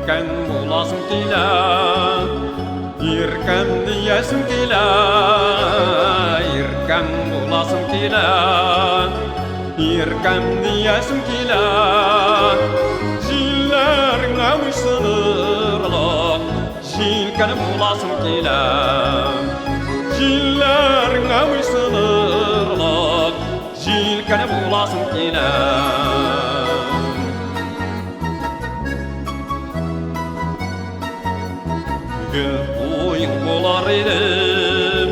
Иркәң буласым килә, Иркәм диясем килә, Иркәм буласым килә, Иркәм диясем килә. Җилләреңә буйсынырлык, Җилкән буласым килә. Җилләреңә буйсынырлык, Җилкән буласым килә. Гөл куең булар идем,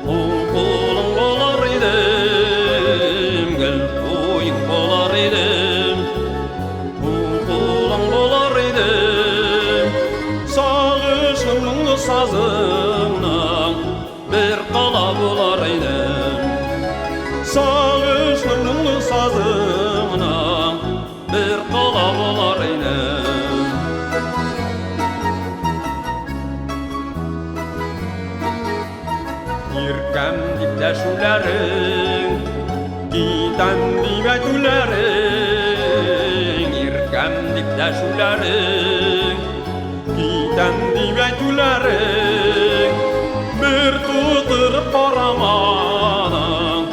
Уң кулың булар идем, Гөл куең булар идем, Уң кулың булар идем. Сагышның моңлы сазыңның Бер кала булар идем. Сагышның моңлы сазыңның Бер кала булар идем. Иркәм дип дәшүләрең, Китәм дип әйтүләрең, Иркәм дип дәшүләрең, Китәм дип әйтүләрең, Бер тутырып карамадың,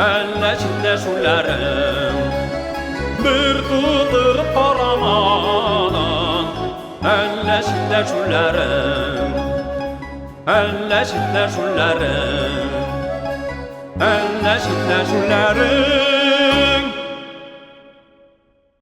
Әллә читләшүләрең. Бер тутырып карамадың, Әллә читләшүләрең, Әллә читләшүләрең, Әллә читләшүләрең.